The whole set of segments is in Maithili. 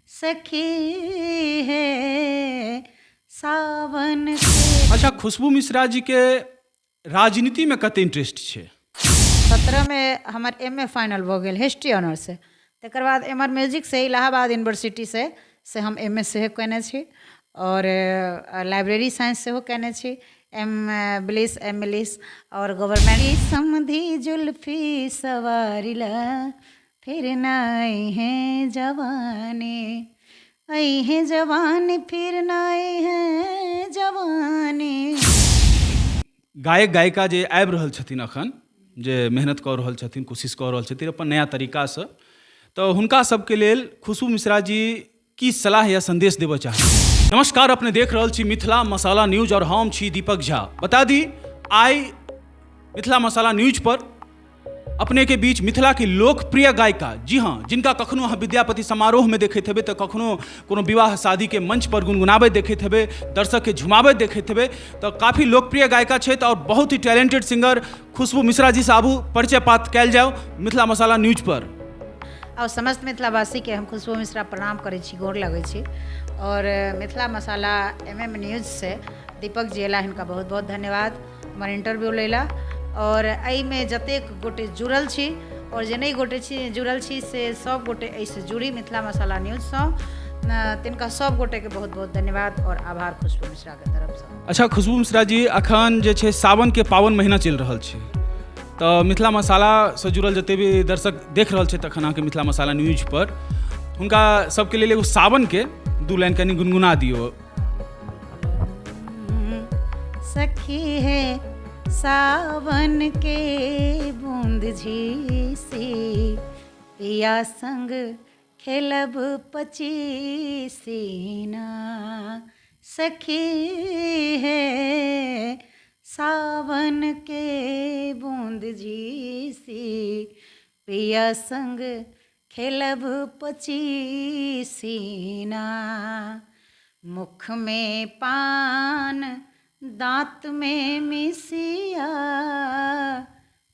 सखी हे सावन के। अच्छा, खुशबू मिश्रा जी के राजनीतिमे कते इंटरेस्ट छै? 17मे हमर एम ए फाइनल भऽ गेल हिस्ट्री ऑनर्ससँ। तकर बाद एमहर म्यूजिकसँ इलाहाबाद यूनिवर्सिटीसँ से हम एम ए सेहो कयने छी आओर लाइब्रेरी साइंस सेहो कयने छी, एम ब्लिस एम मिलिस आओर गवर्नमेंट। समधि जुल्फी सवारिला फिर न अइहे जवानी, अइहे जवानी फिर न अइहे जवानी। गायक गायिका जे आबि रहल छथिन अखन, जे मेहनत कऽ रहल छथिन, कोशिश कऽ रहल छथिन अपन नया तरीकासँ, तऽ हुनका सबके लेल खुशबू मिश्रा जी की सलाह या संदेश देबऽ चाहब? नमस्कार, अपने देख रहल छी मिथिला मसाला न्यूज और हम छी दीपक झा। बता दी, आइ मिथिला मसाला न्यूज पर अपने के बीच मिथिला के लोकप्रिय गायिका, जी हाँ, जिनका कखनो अहाँ विद्यापति समारोह में देखैत हेबै, तऽ कखनो कोनो विवाह शादी के मंच पर गुनगुनाबैत देखैत हेबै, दर्शक के झुमाबैत देखैत हेबै, तऽ काफी लोकप्रिय गायिका छथि और बहुत ही टैलेंटेड सिंगर खुशबू मिश्रा जी से आबू परिचय पात कयल जाओ मिथिला मसाला न्यूज पर। और समस्त मिथिलावासीके हम खुशबू मिश्रा प्रणाम करै छी, गोर लगै छी। और मिथिला मसाला एम एम न्यूजसँ दीपक जी अयला, हिनका बहुत बहुत धन्यवाद हमर इंटरव्यू लैला। और एहिमे जतेक गोटे जुड़ल छी और जे नहि गोटे छी जुड़ल छी, से सब गोटे एहिसँ जुड़ी मिथिला मसाला न्यूजसँ, तिनका सब गोटेके बहुत बहुत धन्यवाद और आभार खुशबू मिश्राके तरफसँ। अच्छा खुशबू मिश्रा जी, अखन जे छै सावनके पावन महीना चलि रहल छै, तऽ मिथिला मसालासँ जुड़ल जते भी दर्शक देख रहल छै तखन अहाँके मिथिला मसाला न्यूज पर, हुनका सबके लेल एगो सावनके दू लाइन कनि गुनगुना दियौ। सखी हे सावन के बूंद झीसी, पिया संग खेलब पचीसीना। सखी हे सावन के बूंद झीसी, पिया संग खेलब पचीसीना। मुख में पान दाँत में मिसिया,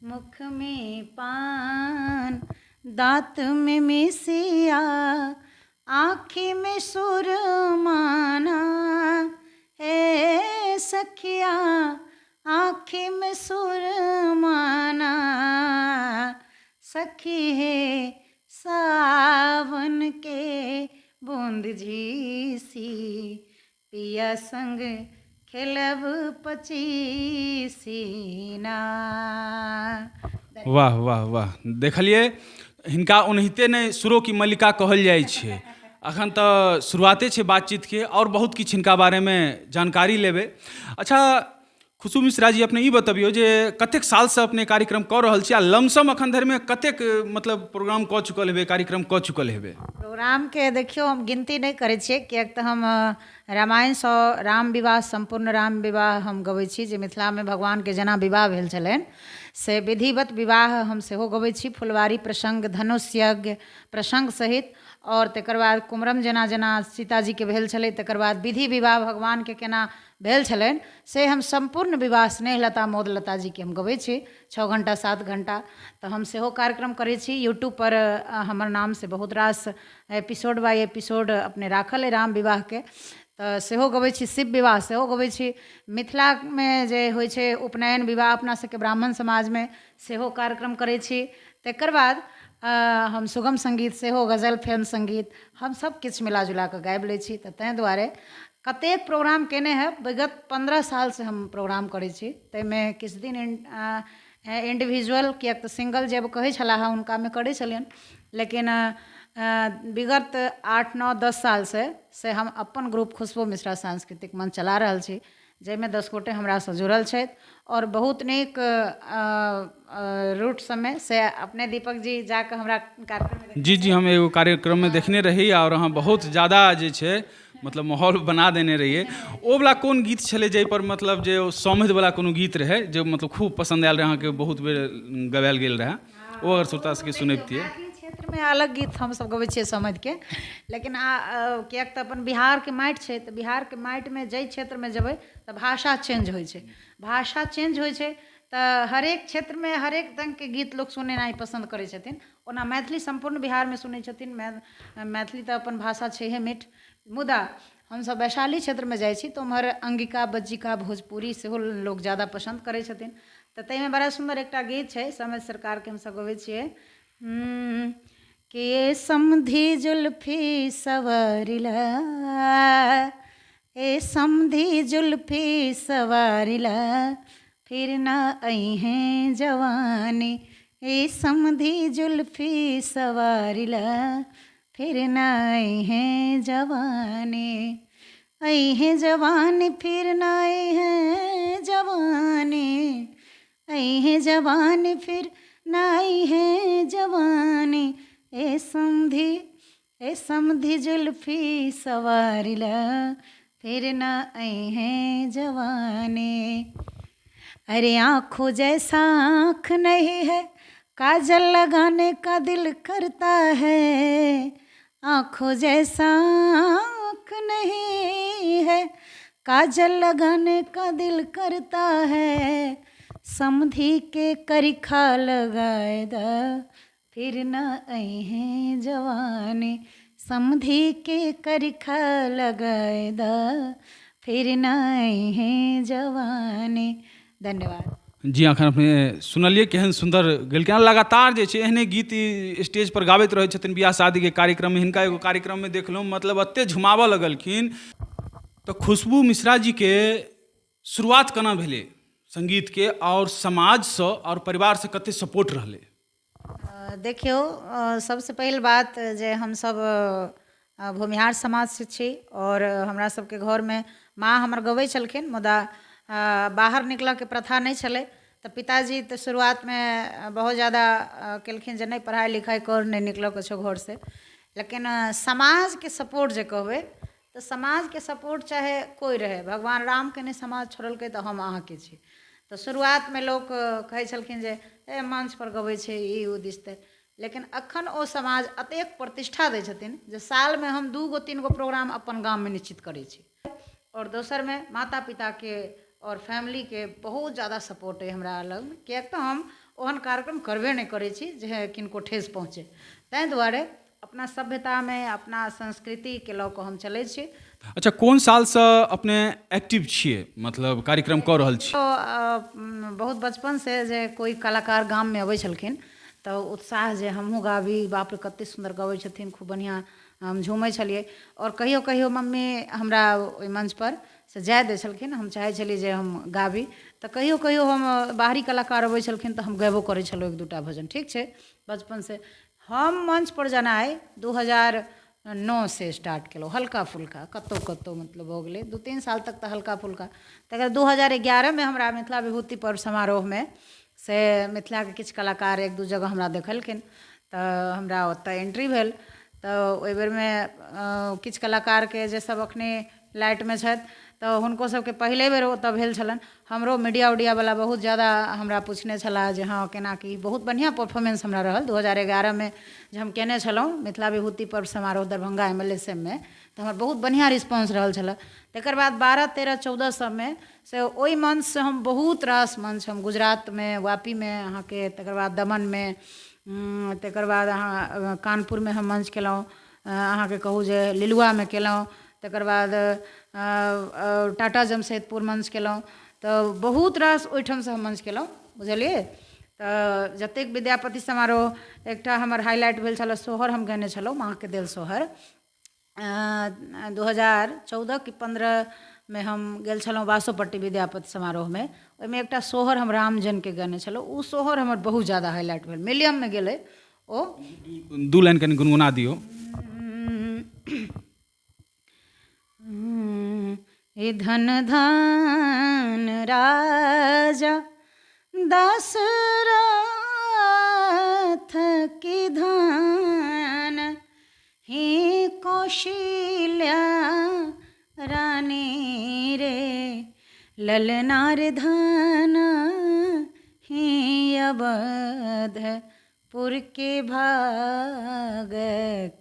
मुख में पान दाँत में मिसिया, आँखी में सुरमाना। हे सखिया आँखी में सुरमाना। सखी हे सावन के बूंद झीसी, पिया संग खेलब पचीसीना। वाह वाह वाह! देखलियै, हिनका ओनाहिते नहि सुरो की मल्लिका कहल जाइ छै। अखन तऽ शुरुआते छै बातचीतके, आओर बहुत किछु हिनका बारेमे जानकारी लेबै। अच्छा खुशबू मिश्रा जी, अपने ई बतबियौ जे कतेक सालसँ अपने कार्यक्रम कऽ रहल छी आ लमसम अखन धरिमे कतेक मतलब प्रोग्राम कऽ चुकल हेबै, कार्यक्रम कऽ चुकल हेबै? प्रोग्रामके देखियौ, हम गिनती नहि करै छियै, किएक तऽ हम रामायणसँ राम विवाह, सम्पूर्ण राम विवाह हम गबै छी, जे मिथिलामे भगवानके जेना विवाह भेल छलनि से विधिवत विवाह हम सेहो गबै छी, फुलवारी प्रसङ्ग, धनुष यज्ञ प्रसङ्ग सहित। आओर तकर बाद कुमरम जेना जेना सीताजीके भेल छलै, तकर बाद विधि विवाह भगवानके केना भेल छलनि, से हम सम्पूर्ण विवाह स्नेहलता मोदलता जीके हम गबै छी, 6 घण्टा 7 घण्टा। तऽ हम सेहो कार्यक्रम करै छी। यूट्यूबपर हमर नामसँ बहुत रास एपिसोड बाय एपिसोड अपने राखल अइ राम विवाहके, तऽ सेहो गबै छी। शिव विवाह सेहो गबै छी। मिथिलामे जे होइ छै उपनयन विवाह अपना सबके ब्राह्मण समाजमे, सेहो कार्यक्रम करै छी। तकर बाद हम सुगम सङ्गीत सेहो, गजल, फिल्म सङ्गीत, हम सब किछु मिला जुला कऽ गाबि लै छी। तऽ ताहि दुआरे कतेक प्रोग्राम केने हैब, विगत 15 सालसँ हम प्रोग्राम करै छी। ताहिमे किछु दिन इंडिविजुअल, किएक तऽ सिंगल जे कहै छलाह हुनकामे करै छलियनि, लेकिन विगत 8 9 10 सालसँ से हम अपन ग्रुप खुशबू मिश्रा सांस्कृतिक मंच चला रहल छी, जाहिमे 10 गोटे हमरासँ जुड़ल छथि आओर बहुत नीक रूट सबमे से अपने दीपक जी जाकऽ हमरा कार्यक्रममे। जी जी, हम एगो कार्यक्रममे देखने रही आओर अहाँ बहुत ज्यादा जे छै मतलब माहौल बना देने रहियै। ओ वला कोन गीत छलै जाहिपर मतलब जे ओ सौम्यवला कोनो गीत रहै जे मतलब खूब पसन्द आयल रहै अहाँके, बहुत बेर गबायल गेल रहै ओ, अगर श्रोता सबके सुनबितियै? मैथिली क्षेत्रमे अलग गीत हमसब गबै छियै समधिके, लेकिन किएक तऽ अपन बिहारके माटि छै, तऽ बिहारके माटिमे जाहि क्षेत्रमे जेबै तऽ भाषा चेंज होइ छै। भाषा चेंज होइ छै तऽ हरेक क्षेत्रमे हरेक रङ्गके गीत लोक सुनेनाइ पसन्द करै छथिन। ओना मैथिली सम्पूर्ण बिहारमे सुनै छथिन, मैथिली तऽ अपन भाषा छैहे मीठ, मुदा हमसभ वैशाली क्षेत्रमे जाइ छी तऽ ओम्हर अङ्गिका, बज्जिका, भोजपुरी सेहो लोक ज्यादा पसन्द करै छथिन। तऽ ताहिमे बड़ा सुन्दर एकटा गीत छै, समय सरकारके हमसभ गबै छियै कि समधि जुल्फी सवारिला, ए समधि जुल्फी सवारिला, फिर ना अइहे जवानी, ए समधि जुल्फी सवारिला, फिर ना अइहे जवानी, अइहे जवानी फिर ना अइहे जवानी, अइहे जवानी फिर ना अइहे जवानी, ए समधि, ए समधि जुल्फी सवारिला, फिर ना अइहे जवानी। अरे आँखों जैसा आँख नहीं है, काजल लगाने का दिल करता है, आँखों जैसा आँख नहीं है, काजल लगाने का दिल करता है, समधी के करिखा लगाए दा, फिर न अइहे जवानी, समधी के करिखा लगाए दा, फिर न अइहे जवानी। धन्यवाद। जी, अखन अपने सुनलियै केहन सुन्दर गेलखिन। लगातार जे छै एहने गीत ई स्टेज पर गाबैत रहै छथिन बियाह शादीके कार्यक्रममे। हिनका एगो कार्यक्रममे देखलहुँ, मतलब एते झुमाबऽ लगलखिन। तऽ खुशबू मिश्रा जीके शुरुआत केना भेलै संगीतके, आओर समाजसँ आओर परिवारसँ कते सपोर्ट रहलै? देखियौ, सबसँ पहिल बात जे हमसभ भूमिहार समाजसँ छी आओर हमरा सबके घरमे माँ हमर गबै छलखिन, मुदा बाहर निकलऽके प्रथा नहि छलै। तऽ पिताजी तऽ शुरुआतमे बहुत ज्यादा केलखिन जे नहि पढ़ाइ लिखाइ कर, नहि निकलऽके छौ घरसँ। लेकिन समाजके सपोर्ट जे कहबै तऽ समाजके सपोर्ट चाहे कोइ रहै, भगवान रामके नहि समाज छोड़लकै तऽ हम अहाँके छी। तऽ शुरुआतमे लोक कहै छलखिन जे ए मंचपर गबै छै ई ओ दिस, लेकिन अखन ओ समाज एतेक प्रतिष्ठा दै छथिन जे सालमे हम 2 गो 3 गो प्रोग्राम अपन गाममे निश्चित करै छी। आओर दोसरमे माता पिताके आओर फैमिलीके बहुत ज्यादा सपोर्ट अइ हमरा लग, किएक तऽ हम ओहन कार्यक्रम करबे नहि करै छी जे किनको ठेस पहुँचै। ताहि दुआरे अपना सभ्यतामे अपना संस्कृतिके लऽ कऽ हम चलै छी। अच्छा, कोन सालसँ अपने एक्टिव छियै, मतलब कार्यक्रम कऽ रहल छी? बहुत बचपनसँ जे कोइ कलाकार गाममे अबै छलखिन तऽ उत्साह जे हमहूँ गाबी, बाप रे कतेक सुन्दर गबै छथिन, खूब बढ़िआँ, हम झूमै छलियै। आओर कहियो कहियो मम्मी हमरा ओहि मंचपर से जाय दै छलखिन, हम चाहै छलियै जे हम गाबी, तऽ कहियो कहियो हम बाहरी कलाकार अबै छलखिन तऽ हम गयबो करै छलहुँ एक दूटा भजन। ठीक छै, बचपनसँ हम मंचपर जेनाइ 2009सँ स्टार्ट केलहुँ, हल्का फुल्का कतहु कतहु, मतलब भऽ गेलै 2-3 साल तक तऽ हल्का फुल्का। तकर 2011मे हमरा मिथिला विभूति पर्व समारोहमे से मिथिलाके किछु कलाकार एक दू जगह हमरा देखलखिन तऽ हमरा ओतऽ एंट्री भेल। तऽ ओहि बेरमे किछु कलाकारके जे सब अखनी लाइटमे छथि तऽ हुनको सबके पहिले बेर ओतऽ भेल छलनि। हमरो मीडिया उडियावला बहुत ज्यादा हमरा पुछने छलाह जे हँ केना की। बहुत बढ़िआँ परफॉर्मेंस हमरा रहल 2011मे जे हम कयने छलहुँ मिथिला विभूति पर्व समारोह दरभंगा MLSM मे, तऽ हमर बहुत बढ़िआँ रिस्पॉन्स रहल छलए। तकर बाद 12, 13, 14 सबमे से ओहि मंचसँ हम बहुत रास मंच हम गुजरातमे, वापीमे अहाँके, तकर बाद दमनमे, तकर बाद अहाँ कानपुरमे हम मंच केलहुँ, अहाँके कहू जे लिलुआमे केलहुँ, तकर बाद टाटा जमशेदपुर मंच केलहुँ। तऽ बहुत रास ओहिठामसँ हम मंच केलहुँ, बुझलियै? तऽ जतेक विद्यापति समारोह, एकटा हमर हाइलाइट भेल छलए, सोहर हम गयने छलहुँ, माँके देल सोहर। 2014 कि 15मे हम गेल छलहुँ बासोपट्टी विद्यापति समारोहमे, ओहिमे एकटा सोहर हम रामजनके गयने छलहुँ। ओ सोहर हमर बहुत ज्यादा हाइलाइट भेल, मिलियममे गेलै ओ। दू लाइन कनि गुनगुना दियौ। हे धन धन राजा दशरथ की धन ही कौशल्या रानी रे, ललनार धन ही अवधपुर के भाग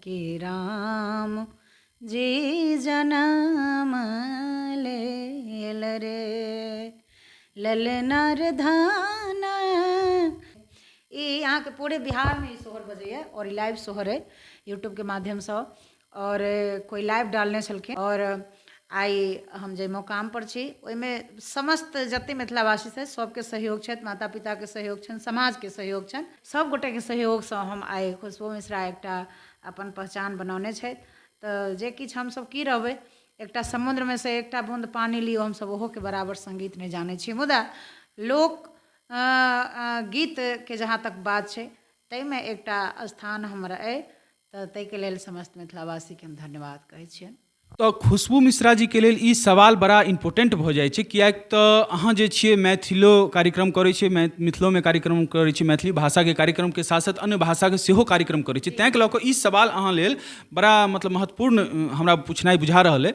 के राम जी जनम लेल रे, ललनार धन ई अहाँके पूरे बिहारमे ई सोहर बजैए आओर ई लाइव सोहर अइ यूट्यूबके माध्यमसँ, आओर कोइ लाइव डालने छलखिन। आओर आइ हम जाहि मोकामपर छी ओहिमे समस्त जतेक मिथिलावासी छथि सबके सहयोग छथि, माता पिताके सहयोग छनि, समाजके सहयोग छनि, सब गोटेके सहयोगसँ हम आइ खुशबू मिश्रा एकटा अपन पहचान बनौने छथि। तऽ जे किछु हमसब की रहबै, एकटा समुद्रमे से एकटा बून्द पानि लियौ, हमसब ओहोके बराबर सङ्गीत नहि जानै छी। मुदा लोक गीतके जहाँ तक बात छै ताहिमे एकटा स्थान हमर अइ, तऽ ताहिके लेल समस्त मिथिलावासीके हम धन्यवाद कहै छियनि। तऽ खुशबू मिश्रा जीके लेल ई सवाल बड़ा इम्पोर्टेंट भऽ जाइ छै, किएक तऽ अहाँ जे छियै मैथिलो कार्यक्रम करै छियै, मिथिलोमे कार्यक्रम करै छियै, मैथिली भाषाके कार्यक्रमके साथ साथ अन्य भाषाके सेहो कार्यक्रम करै छियै, ताहिके लऽ कऽ ई सवाल अहाँ लेल बड़ा मतलब महत्वपूर्ण हमरा पुछनाइ बुझा रहल अइ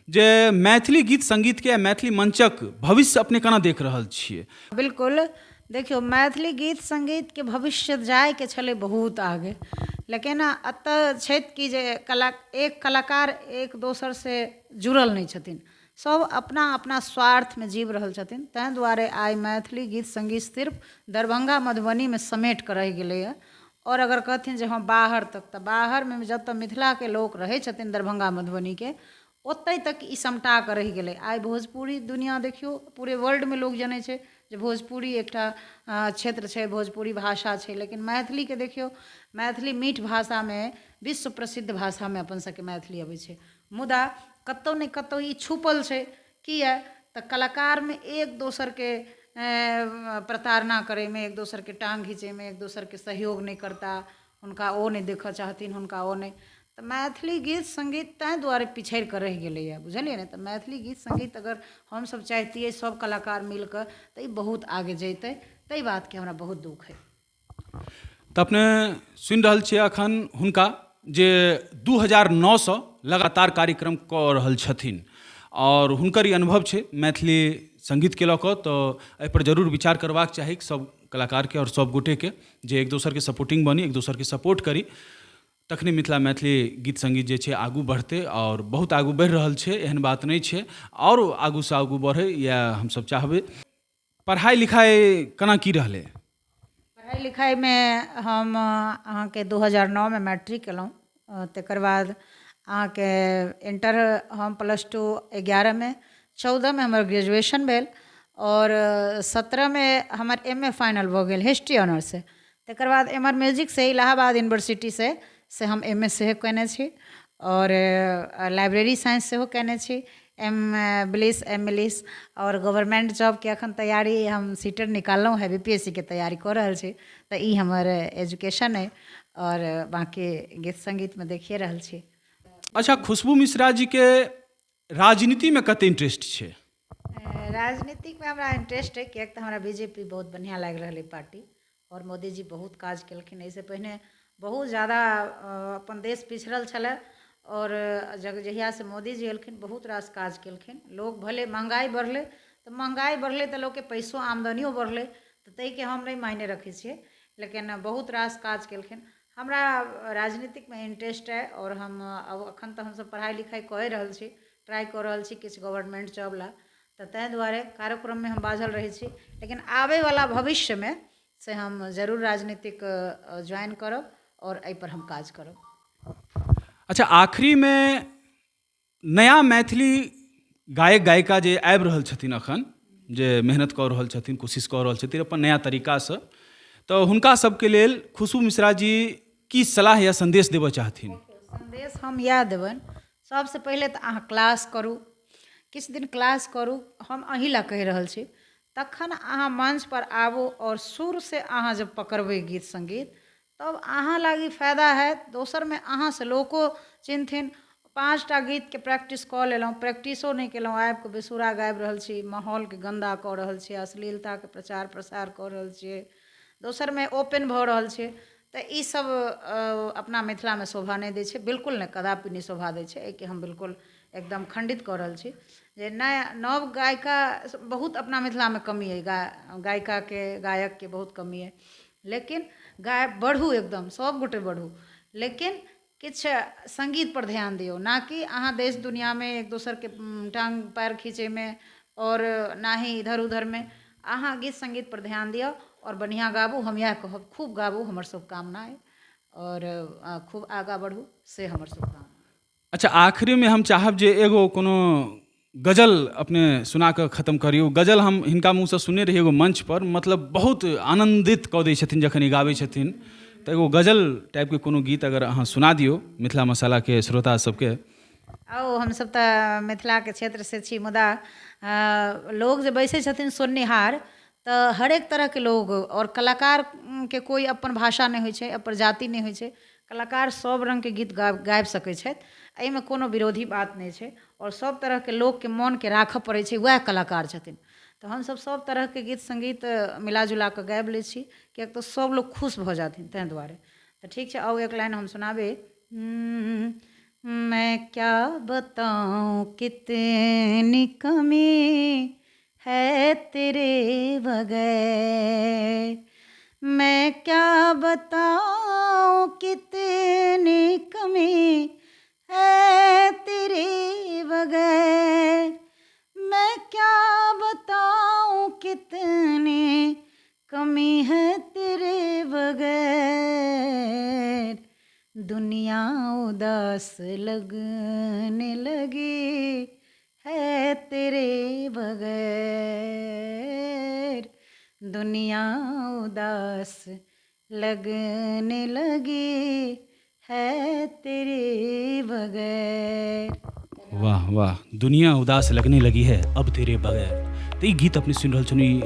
जे मैथिली गीत सङ्गीतके आ मैथिली मञ्चक भविष्य अपने केना देख रहल छियै? बिल्कुल, देखियौ मैथिली गीत सङ्गीतके भविष्य जाइके छलै बहुत आगे, लेकिन एतऽ छथि कि जे एक कलाकार एक दोसरसँ जुड़ल नहि छथिन, सब अपना अपना स्वार्थमे जीव रहल छथिन। ताहि दुआरे आइ मैथिली गीत सङ्गीत सिर्फ दरभंगा मधुबनीमे समेट कऽ रहि गेलैए। आओर अगर कहथिन जे हँ बाहर तक, तऽ बाहरमे जतऽ मिथिलाके लोक रहै छथिन दरभंगा मधुबनीके, ओतहि तक ई समटा कऽ रहि गेलै। आइ भोजपुरी दुनिआँ देखियौ पूरे वर्ल्डमे लोक जनै छै जे भोजपुरी एकटा क्षेत्र छै, भोजपुरी भाषा छै, लेकिन मैथिलीके देखियौ, मैथिली मीठ भाषामे विश्व प्रसिद्ध भाषामे अपन सबके मैथिली अबै छै, मुदा कतहु ने कतहु ई छुपल छै। किया तऽ कलाकारमे एक दोसरके प्रताड़ना करैमे, एक दोसरके टाँग घिचैमे, एक दोसरके सहयोग नहि करता, हुनका ओ नहि देखऽ चाहथिन, हुनका ओ नहि, तऽ मैथिली गीत सङ्गीत ताहि दुआरे पिछड़ि कऽ रहि गेलैए, बुझलियै ने। तऽ मैथिली गीत सङ्गीत अगर हमसब चाहितियै सब कलाकार मिल कऽ तऽ ई बहुत आगे जैतै, ताहि बातके हमरा बहुत दुःख अइ। तऽ अपने सुनि रहल छियै अखन हुनका जे 2009सँ लगातार कार्यक्रम कऽ रहल छथिन आओर हुनकर ई अनुभव छै मैथिली सङ्गीतके लऽ कऽ, तऽ एहिपर जरूर विचार करबाक चाही सब कलाकारके आओर सब गोटेके जे एक दोसरके सपोर्टिंग बनी, एक दोसरके सपोर्ट करी, तखने मिथिला मैथिली गीत सङ्गीत जे छै आगू बढ़तै। आओर बहुत आगू बढ़ि रहल छै, एहन बात नहि छै, आओर आगूसँ आगू बढ़ै इएह हमसब चाहबै। पढ़ाइ लिखाइ केना की रहलै? पढ़ाइ लिखाइमे हम अहाँके 2009मे मैट्रिक केलहुँ, तकर बाद अहाँके इण्टर हम प्लस टू 11मे, 14मे हमर ग्रेजुएशन भेल आओर 17मे हमर एम ए फाइनल भऽ गेल हिस्ट्री ऑनर्ससँ। तकर बाद एमहर म्यूजिकसँ इलाहाबाद यूनिवर्सिटीसँ से हम एम ए सेहो कयने छी आओर लाइब्रेरी साइंस सेहो कयने छी, एम ब्लिस एम मिलिस, आओर गवर्नमेन्ट जॉबके एखन तैयारी हम सीटेट निकाललहुँ हेँ, बी पी एस सी के तैयारी कऽ रहल छी। तऽ ई हमर एजुकेशन अइ आओर बाँकी गीत सङ्गीतमे देखिए रहल छी। अच्छा, खुशबू मिश्रा जीके राजनीतिमे कते इंट्रेस्ट छै? राजनीतिकमे हमरा इंट्रेस्ट अइ, किएक तऽ हमरा बी जे पी बहुत बढ़िआँ लागि रहल अइ पार्टी, आओर मोदीजी बहुत काज केलखिन। एहिसँ पहिने बहुत ज्यादा अपन देश पिछड़ल छलए आओर जहियासँ मोदीजी एलखिन बहुत रास काज केलखिन। लोक भले महँगाइ बढ़लै तऽ महँगाइ बढ़लै तऽ लोकके पैसो आमदनियो बढ़लै, तऽ ताहिके हम नहि मायने रखै छियै, लेकिन बहुत रास काज केलखिन। हमरा राजनीतिकमे इंट्रेस्ट अइ आओर हम एखन तऽ हमसब पढ़ाइ लिखाइ कए रहल छी, ट्राइ कऽ रहल छी किछु गवर्नमेन्ट जॉब लए, तऽ ताहि दुआरे कार्यक्रममे हम बाझल रहै छी, लेकिन आबैवला भविष्यमे से हम जरूर राजनीतिक ज्वाइन करब आओर एहिपर हम काज करब। अच्छा, आखिरीमे नया मैथिली गायक गायिका जे आबि रहल छथिन अखन, जे मेहनत कऽ रहल छथिन, कोशिश कऽ रहल छथिन अपन नया तरीकासँ, तऽ हुनका सबके लेल खुशबू मिश्रा जी की सलाह या सन्देश देबऽ चाहथिन? सन्देश हम इएह देबनि, सबसँ पहिले तऽ अहाँ क्लास करू, किछु दिन क्लास करू, हम अहीं लए कहि रहल छी, तखन अहाँ मंचपर आबू आओर सुरसँ अहाँ जब पकड़बै गीत सङ्गीत तब अहाँ लागी फायदा हैत, दोसरमे अहाँसँ लोको चिन्हथिन। 5टा गीतके प्रैक्टिस कऽ लेलहुँ, प्रैक्टिसो नहि केलहुँ, आबिकऽ बेसुरा गाबि रहल छी, माहौलके गन्दा कऽ रहल छी, अश्लीलताके प्रचार प्रसार कऽ रहल छियै, दोसरमे ओपन भऽ रहल छियै, तऽ ई सब अपना मिथिलामे शोभा नहि दै छै, बिल्कुल नहि, कदापि नहि शोभा दै छै। एहिके हम बिल्कुल एकदम खण्डित कऽ रहल छी जे नया नव गायिका बहुत अपना मिथिलामे कमी अइ, गायिकाके गायकके बहुत कमी अइ, लेकिन गाय बढ़ू, एकदम सब गोटे बढ़ू, लेकिन किछु सङ्गीतपर ध्यान दियौ, ना कि अहाँ देश दुनिआँमे एक दोसरके टाङ्ग पयर खीचैमे आओर ना ही इधर उधरमे, अहाँ गीत सङ्गीतपर ध्यान दियौ आओर बढ़िआँ गाबू, हम इएह कहब, खूब गाबू, हमर शुभकामना अइ। आओर खूब आगाँ बढ़ू से हमर शुभकामना। अच्छा, आखिरीमे हम चाहब जे एगो कोनो गजल अपने सुना कऽ खत्म करियौ। गजल हम हिनका मुँहसँ सुनने रही एगो मंचपर, मतलब बहुत आनन्दित कऽ दै छथिन जखन ई गाबै छथिन। तऽ एगो गजल टाइपके कोनो गीत अगर अहाँ सुना दियौ मिथिला मसालाके श्रोता सबके। आउ, हमसब तऽ मिथिलाके क्षेत्रसँ छी, मुदा लोग जे बैसै छथिन सुननिहार तऽ हरेक तरहके लोग, आओर कलाकारके कोइ अपन भाषा नहि होइ छै, अपन जाति नहि होइ छै। कलाकार सब रङ्गके गीत गाबि सकै छथि, एहिमे कोनो विरोधी बात नहि छै। आओर सब तरहके लोकके मोनके राखऽ पड़ै छै, वएह कलाकार छथिन। तऽ हमसब सब तरहके गीत सङ्गीत मिला जुला कऽ गाबि लै छी, किएक तऽ सब लोक खुश भऽ जाथिन ताहि दुआरे। तऽ ठीक छै, आउ एक लाइन हम सुनाबी। मैं क्या बताऊँ कितनी कमी है तेरे बगैर, मैं क्या बताऊँ कितनी कमी है तेरे बगैर, मैं क्या बताऊँ कितनी कमी है तेरे बगैर, दुनिया उदास लगने लगी है तेरे बगैर, दुनिया उदास लगने लगी है तेरे बगैर। वाह वाह, दुनिया उदास लगने लगी है अब तेरे बगैर। तऽ ई गीत अपने सुनि रहल छलहुँ ई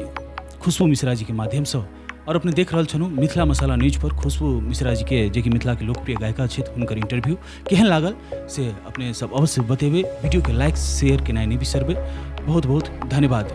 खुशबू मिश्रा जीके माध्यमसँ, आओर अपने देख रहल छलहुँ मिथिला मसाला न्यूज पर खुशबू मिश्रा जीके, जेकि मिथिलाके लोकप्रिय गायिका छथि, हुनकर इंटरव्यू केहन लागल से अपने सब अवश्य बतेबै। वीडियोके लाइक शेयर केनाइ नहि बिसरबै। बहुत बहुत धन्यवाद।